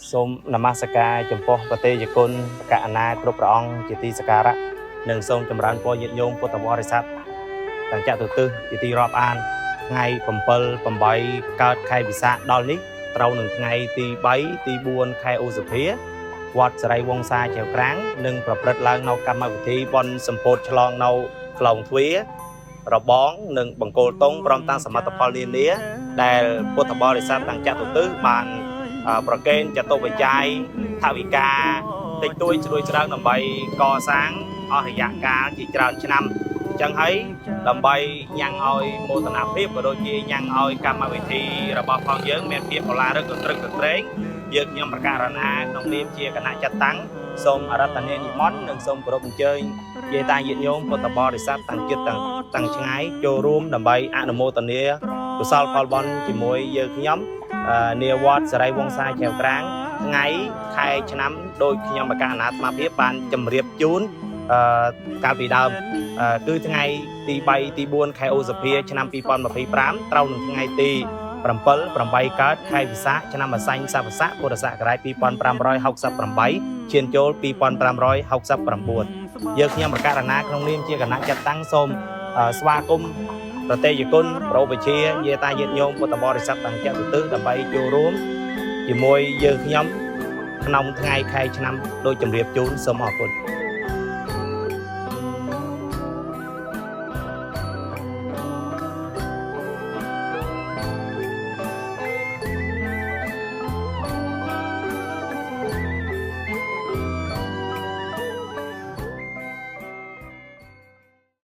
សូមនមស្ការចំពោះព្រះតេជគុណព្រះករុណាគ្រប់ព្រះអង្គជាទីសក្ការៈនិងសូមចម្រើនពរញាតិញោមពុទ្ធបរិស័ទទាំងចតុទិសជាទីរាប់អានថ្ងៃ7 8កើតខែវិសាខដល់នេះត្រូវនឹងថ្ងៃទី3ទី4ខែឧសភាវត្តសរីវង្សាចៅក្រាំងនឹងប្រព្រឹត្តឡើងនៅកម្មវិធីបុណ្យសម្ពោធឆ្លងនៅក្លងទ្វាររបងនិងបង្គោលតុងព្រមទាំងសមិទ្ធផលនានាដែលពុទ្ធបរិស័ទទាំងចតុទិសបាន ប្រកេនចតុបច្ច័យថវិកាតិចតួចជ្រួយជ្រើងដើម្បីកសាងអស់រយៈកាលជាច្រើនឆ្នាំអញ្ចឹងហើយដើម្បីញ៉ាំងឲ្យមោទនភាពក៏ដូចជាញ៉ាំងឲ្យកម្មវិធីរបស់ផងយើងមានភាពឱឡារិកកន្ទ្រឹកកន្ត្រែងយើងខ្ញុំប្រកាសណាក្នុងនាមជាគណៈចាត់តាំងសូមអរតនីនិមន្តនិងសូមគោរពអញ្ជើញយាយតាញាតិញោមពុទ្ធបរិស័ទតាំងចិត្តតាំងតាំងឆ្ងាយចូលរួមដើម្បីអនុមោទនាកុសលផលបុណ្យជាមួយយើងខ្ញុំ នាវត្តសរីវង្សាចៅក្រាងថ្ងៃខែឆ្នាំដោយខ្ញុំបកអាណាត្មាភាពបានជម្រាបជូនអឺកាលពីដើមគឺថ្ងៃទី3ទី4ខែឧសភាឆ្នាំ2025ត្រូវនឹងថ្ងៃទី7 8កើតខែវិសាខឆ្នាំអសាញ់សវស័កពុរសករាជ2568ឈានចូល2569យើងខ្ញុំប្រកាសណាក្នុងនាមជាគណៈចាត់តាំងសូមស្វាគមន៍ ប្រតិយគុណប្រពជាយាតាញាតិញោមពុទ្ធបរិស័ទទាំងចតុទិសដើម្បីចូលរួមជាមួយយើងខ្ញុំក្នុងថ្ងៃខែឆ្នាំដូចជម្រាបជូនសូមអរគុណ។